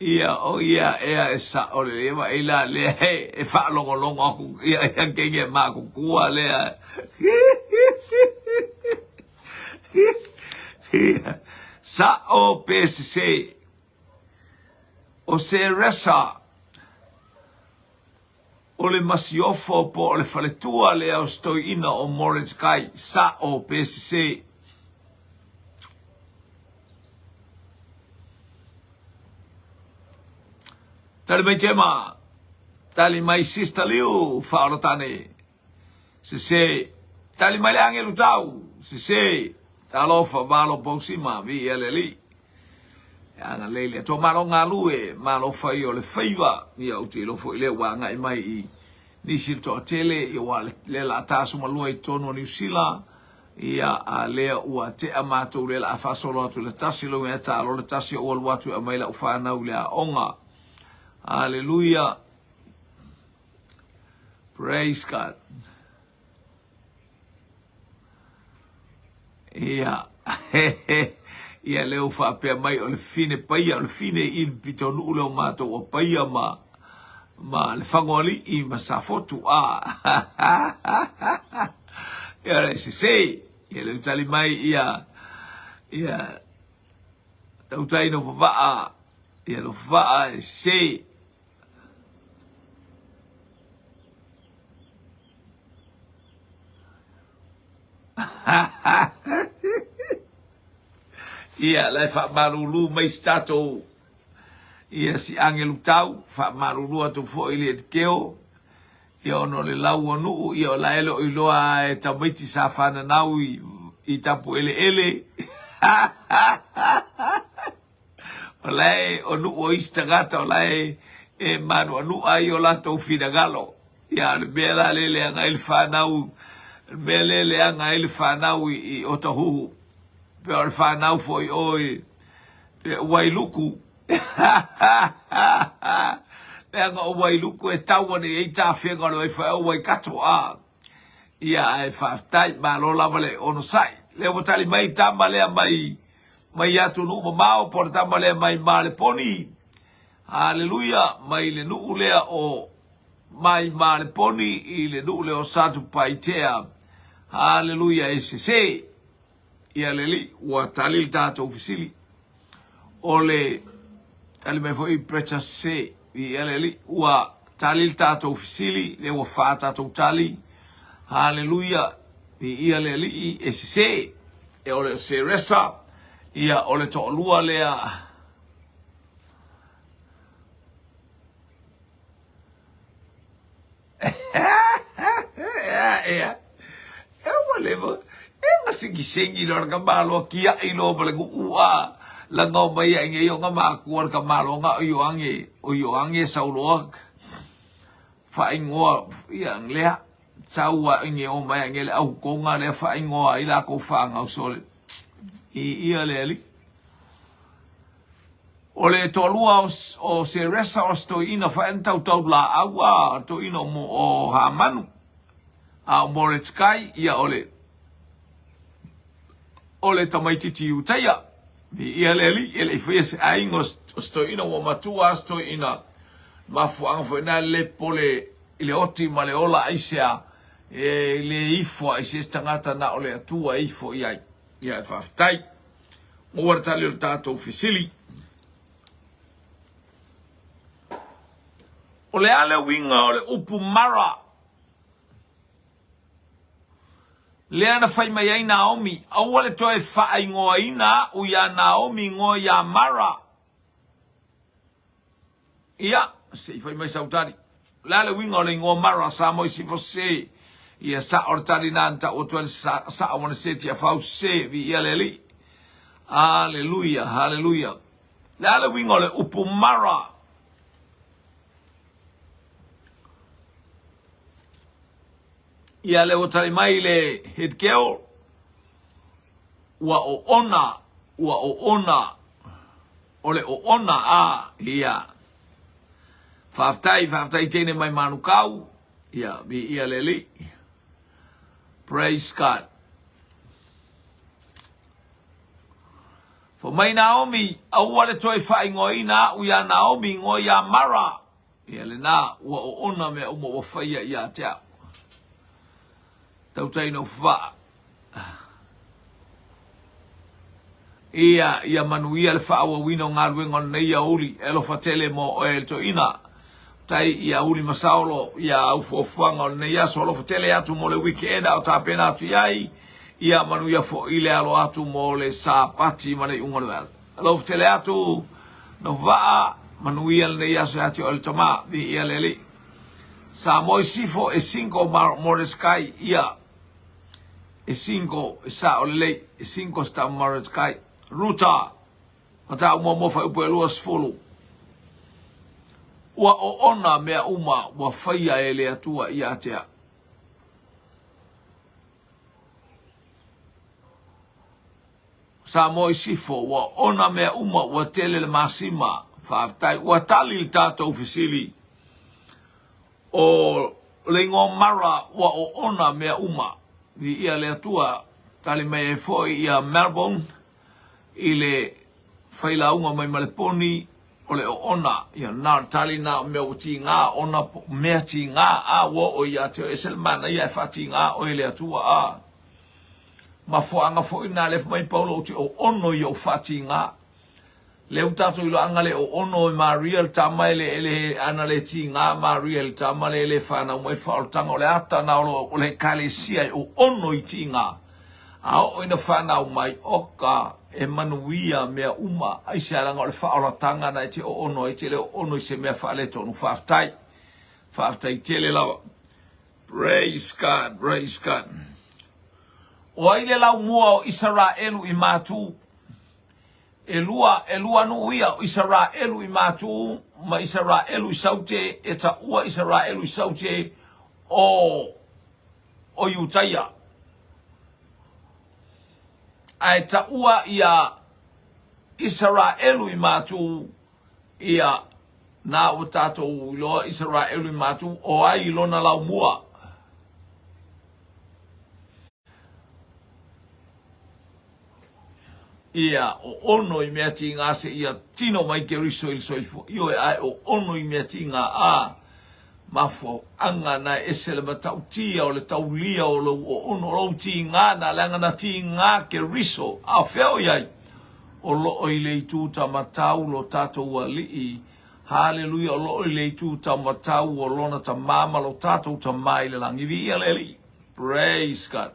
Ia, o ia ea e sa'o lelei e vaai la lea e faalogologo aku ia ia kenge makukua lea. Ia, sa'o pe sesē. O Seresa o le masiofo po o le faletua lea o se toeaina o Moretekai, sa'o pe sesē. Tali mai Gemma, tali mai Sister Liu, faaolatane, sese, tali mai le agelu tau, sese, talofa valo pausima, viia le Alii. E agalelei le Atua, malo galue, malo fai o le faiva, ia ou te iloa foi lea ua agai mai i nisi le toatele, ia ua lea la ta aso malua i totonu o Niu Sila, Ia, a lea ua tea matou lea la a faasolo atu le tasi lo ia talo le tasi o ua alu atu e aumai lau fanau i le aoga. Haleluia. Praise God. Ia, ia lea ua faapea mai o le fine paia, o le fine i le pitonuu lea o matou o paia ma ma le Fagoalii ma Safotu a ia le sese ia le tali mai ia ia tautai no vavaa ia no vavaa e sese. Ia la e faamalulu mai si tatou Ia si agelu tau, faamalulu atu foi i le Etikeo, ia ona o le lau o nuu, ia o la e le o iloa e tamaiti sa fananau i, i tapu eleele. O la e o nuu o isi tagata o la e e manuanua ai o latou finagalo. Ia o le mea la le leaga ai le fanau, le mea le leaga ai le fanau i, i Otahuhu. Pe o le fanau foi o i E Wailuku. Leaga o Wailuku e tau ane i ai tafega o le waiwhai o Waikato a. Ia ae faafetai, malo lava le onosai. Lea ua tali mai tama lea mai mai atunuu mamao po o le tama lea mai Maleponi. Haleluia, mai le nuu lea o mai Maleponi i le nuu lea o Satupaitea. Haleluia, e sese. Ia le Alii, ua tali le tatou fesili. O le tali mai foi Precious se, ia le Alii, ua tali le tatou fesili, lea ua fa tatou tali. Haleluia, ia le Alii, e sese. E o le Seresa, ia o le toalua lea. Ea, e ua leva, e nga sengisengi loa le tamaloa kiaʻi loa ma le nuʻu a laga o mai ai nei o nga makua le tamaloa nga o Ioane, o Ioane Sauloa faaigoa ia lea sau a i o mai ai le aukonga lea faaigoa ai lakou fanau sole i ia le alii. O le toalua o Seresa o se toeaina faena tautau laau a toeaina o, o Hamanu. A o Moretekai, ia o le o le tamaititi Iutaia. Ia le alii, e le i faia se aiga o se toeaina ua matua a se toeaina. Mafuaaga foi na le pole i le oti ma le ola aisea e le ifo ai se tagata na o le Atua e ifo i ai. Ia e faafetai. Maua le tali o le tatou fesili. O le a le uiga o le upu Mara? Lea na fai mai ai Naomi, aua le toe faaigoaina a'u iā Naomi igoa iā Mara. Ia, se i fai mai sau tali. O le a le uiga o le igoa Mara, Samoa i sifo se? Ia sa'o le tali na na ta'u atu ai le sa'o ma le se Tiafau se, viia le Alii. Aleluia, haleluia. Le a le uiga o le upu Mara? Ia le ua tali mai le head girl, ua oona, ua oona. O le oona a, ia. Faafetai, faafetai teine mai Manukau. Ia, viia le Alii. Praise God. Fai mai Naomi, aua le toe faaigoaina a'u ia Naomi, igoa ia Mara. Ia lena, ua oona mea uma ua faia ia te a'u. Tautai Nofova'a. Ia, ia manuia le faaauauina o galuega o lenei aoauli. E alofa tele mo oe e le toeaina. Tai i aoauli ma Saolo, ia au fuafuaga o lenei aso. Alofa tele atu mo le weekend a o tapena atu i ai. Ia manuia foi le alo atu mo le Sapati ma le iuga o le vaiaso. Alofa tele atu, Nofova'a, manuia lenei aso ia te oe le tama. Viia le Alii. Samoa i Sifo e cinco Mordecai ia e cinco e sao lelei e cinco sta Mordecai Ruta Mataupu muamua fuaiupu e 20 Ua oona mea uma ua faia e le Atua ia te au. Samoa i Sifo, ua oona mea uma, ua tele le masima. Faafetai. Ua tali le tatou fesili. O le igoa Mara ua oona mea uma. Viia le Atua. Tali mai ai foi ia Melbourne i le failauga mai Maleponi o le oona. Ia na o le tali na o mea ua tiga ona mea tiga a ua oo ia te oe. Ese le manaia e faatiga oe e le Atua a. Mafuaaga foi na lea fai mai Paulo ou te oono i ou faatiga. Lea ua tatou iloaga le oono e Maria le tama e le ele ana le tiga Maria le tama le le fanau mai faaolataga o le ata na o o le ekalesia e oono i tiga. A oo ina fanau mai oka e manuia mea uma aisea leaga o le faaolataga na e te oono ai te le oono i se mea faaletonu. Faafetai. Faafetai tele lava. Praise God, praise God. O ai le laumua o Isaraelu i Matu? E lua, e lua nuu ia, o Isaraelu i Matu ma Isaraelu i Saute, e taua Isaraelu i Saute o, o Iutaia. Ae taua ia Isaraelu i Matu Ia, na ua tatou iloa Isaraelu i matu, o ai lona laumua? Ia, o ono i mea tīgā se ia tino mai Keriso i le soifua. Ioe, ae o ono i mea tīgā a mafuaaga na e ese le matautia o le taulia o lou oono, o lou tīgā na, leaga na tīgā Keriso, a o fea o i ai? O loo i le itu tamatau lo tatou Alii. Haleluia, o loo i le itu tamatau o Lona Tama ma lo tatou Tama i le lagi. Viia le Alii. Praise God.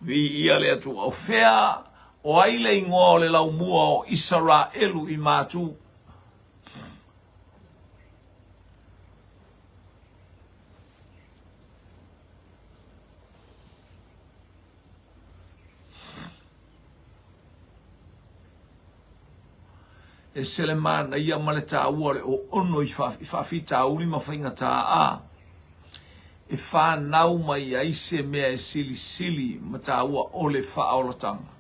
Viia le Atua. O fea, o ai le ingoa o le laumua o Isaraelu i Matu? E ese le manaia ma le taua o le oono i faafitauli ma faigata a e fanau mai ai se mea e silisili ma taua o le faaolataga.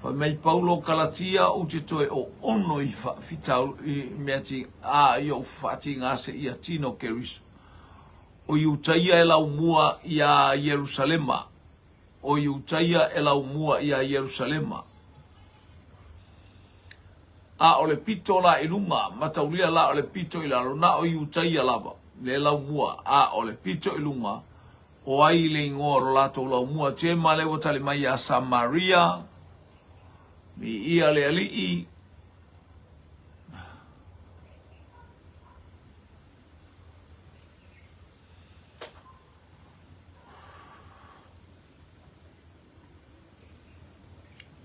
Fai mai Paulo Kalatia ou te toe oono i faafitauli i mea ti a i ou faatiga seia tino Keriso. O Iutaia e laumua iā Ierusalema. O Iutaia e laumua iā Ierusalema. A o le pito la i luga, mataulia la o le pito i lalo, na o Iutaia lava le laumua, a o le pito i luga, o ai le igoa o lo latou laumua? Jema lea ua tali mai iā Samaria, Viia le Alii.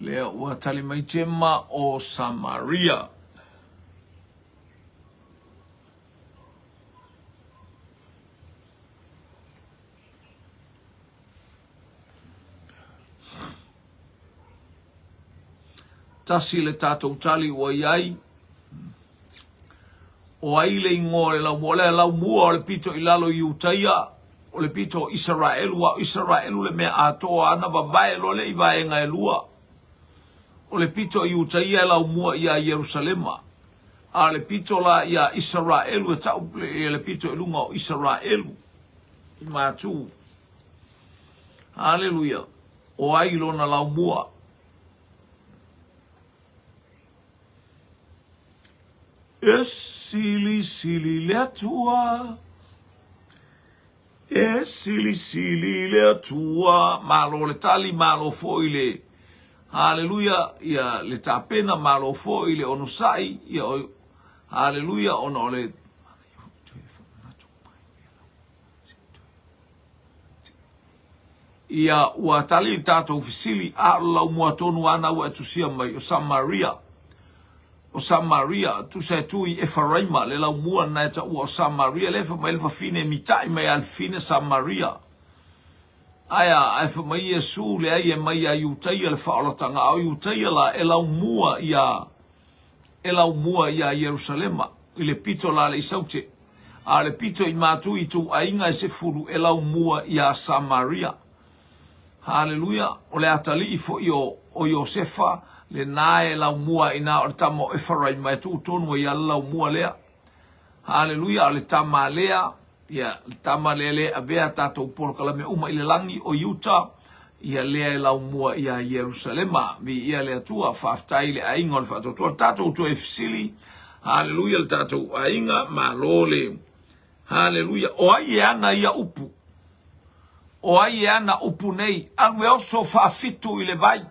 Lea ua tali mai Jema o Samaria. Tasi le tatou tali ua i ai. O ai le ingoa o le laumua? O le laumua o le pito i lalo i Iutaia, o le pito o Isaraelu, a o Isaraelu le mea atoa ana vavae loa lea i vaega e lua. O le pito i Iutaia e laumua iā Ierusalema, a o le pito la iā Isaraelu e tau ia le pito i luga o Isaraelu i Matu. Haleluia! O ai lona laumua? E silisili le Atua. E silisili le Atua. Malo le tali, malo foi le Haleluia, ia le tapena, malo foi le onosai, ia o Haleluia, ona o le Ia ua tali le tatou fesili, a o le laumua tonu lava na ua e tusia mai, o Samaria. O Samaria, tusa e tu i Efaraima, le laumua lena e taua o Samaria, lea e fai mai le fafine e mitai mai a le fafine Samaria. Ae a, ae fai mai Iesu, leai e mai ia Iutaia le faaolataga, a o Iutaia la e laumua ia e laumua ia Ierusalema, i le pito la le i Saute, a o le pito i matu i ituaiga e sefulu e laumua ia Samaria. Haleluia! O le atalii foi o, o Iosefa, lena e laumua i ina o le tama o Efaraima e tuu tonu ai lava le laumua lea. Haleluia! O le tama a Lea, ia, le tama lea lea e avea tatou polokalame uma i le lagi, o Iuta, ia lea e laumua ia Ierusalema. Viia le Atua, faafetai i le aiga o le faatuatua. Le tatou toe fesili, haleluia le tatou aiga, malo le, haleluia. O ai e ana ia upu? O ai e ana upu nei? Alu e oso faafitu i le vai.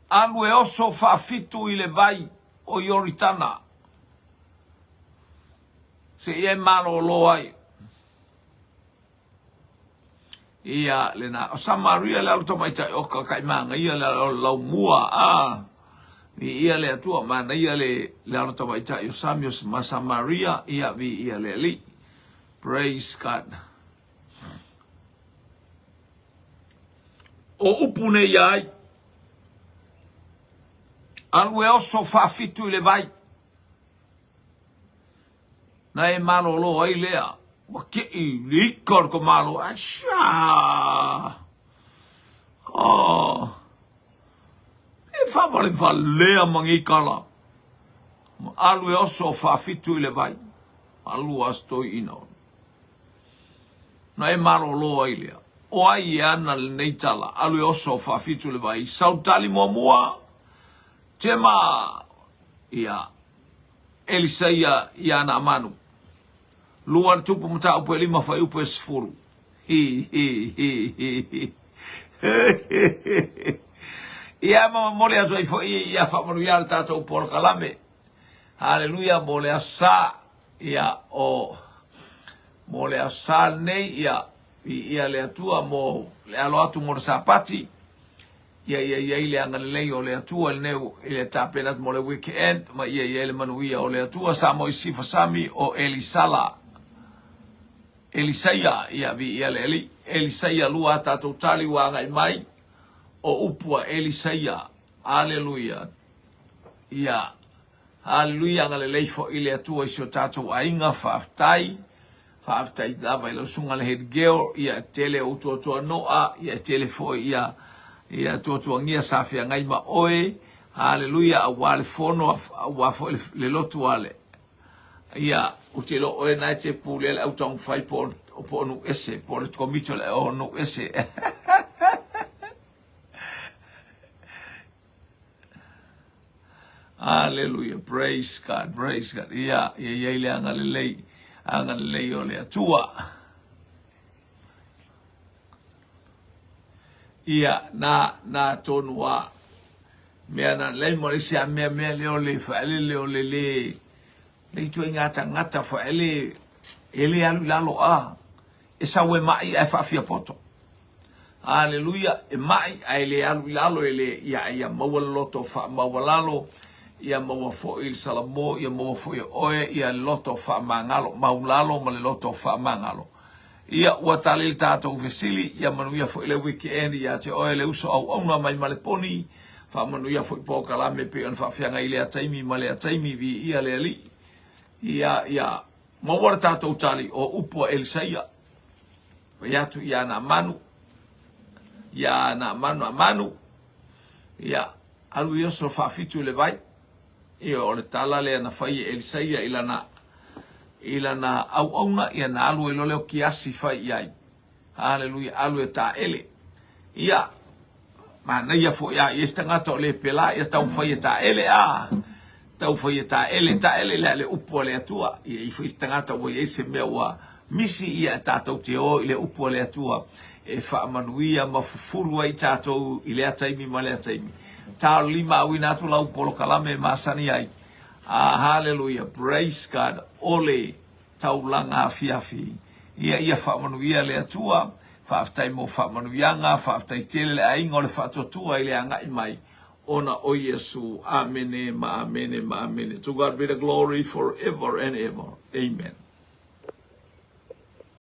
Alu e oso faafitu i le vai o Ioritana. Seia e malolo ai. Ia, lena. O Samaria le alo tamaitai o ka kai manaia le alo laumua. A, vi ia le Atua, manaia le, le alo tamaitai o Sami o ma Samaria, ia, vi ia le Alii. Praise God. O upu nei ia ai. Alu e oso faafitu i le vai. Na e malolo ai lea, ua keʻi le ika o le ko malo, ai sha! Oh, e faavalevalea ma nei kala. Ma alu e oso faafitu i le vai, alu a stoiina ona. Na e malolo ai lea. O ai e ana lenei tala, alu e oso faafitu i le vai, sau tali muamua, Tema, ia, Elisaia iā Naamanu. Lua le tupu mataupu e lima fuaiupu e sefulu. Hi, hi, hi, hi, hi. Ia ma momoli atu ai foi ia faamanuia le tatou polokalame. Haleluia mo le asa ia o mo le asa lenei ia i ia le Atua mo le alo atu mo le Sapati. Ia ia i ai le agalelei o le Atua i lenei i le tapena atu mo le weekend, ma ia i ai le manuia o le Atua. Samoa i Sifo Sami o Elisala. Elisaia, ia viia le Alii. Elisaia lua a tatou tali ua agai mai, o upu a Elisaia. Aleluia. Ia. Haleluia agalelei foi le Atua i si o tatou aiga faafetai faafetai lava i lau susuga le head girl ia e tele ou tuatuanoa ia e tele foi ia ia tuatuagia sa feagai ma oe haleluia aua le fono aua foi le, le lotu a le ia ou te iloa oe na e te pulea le au taumafai po o po o nuu ese po o le komiti o le o nuu ese Hallelujah. Praise God. Praise God. Ia, ia i ai le agalelei, agalelei o le Atua. Ia, na, na tonu a. Mea na lei mo le isi a mea mea le o le whaelele o le le, le itu ai ngā tangata whaele, e le alu i lalo a. E sau e mai ae faafia poto. Aleluia, e maʻi ae le alu i lalo, e le, ia, ia maua le loto faamaualalo, ia maua foi le salamo, ia maua foi e oe ia le loto faamagalo, maulalo ma le loto faamagalo. Ia, ua tali le tatou fesili, ia manuia foi le weekend ia te oe le uso auauna mai Maleponi, faamanuia foi polokalame pei ona faafeagai i lea taimi ma lea taimi, viia le Alii. Ia, ia, maua le tatou tali o upu a Elisaia. Fai atu ia Naamanu, ia Naamanu, Naamanu, Ia, alu i oso faafitu i le vai. Ia, o le tala lea na fai e Elisaia i lana, i lana auauna, ia na alu ai loa lea o Kiasi fai i ai. Haleluia, alu e taele. Ia, manaia foi a i ai se tagata o le pela, ia taumafai e taele a. Taufai e taele, taele le le upu a le Atua. Ia i foi se tagata ua i ai se mea ua misi ia e tatou te o i le upu a le Atua e faamanuia ma fufulu ai tatou i lea taimi ma lea taimi. Taolima auina atu lau polokalame e masani ai. Ah, haleluia, praise God, o le taulaga afiafi. Ia ia faamanuia le Atua, faafetai mo faamanuiaga, faafetai tele le aiga o le faatuatua i le agai mai ona o Iesu. Amene ma amene ma amene. To God be the glory forever and ever. Amen.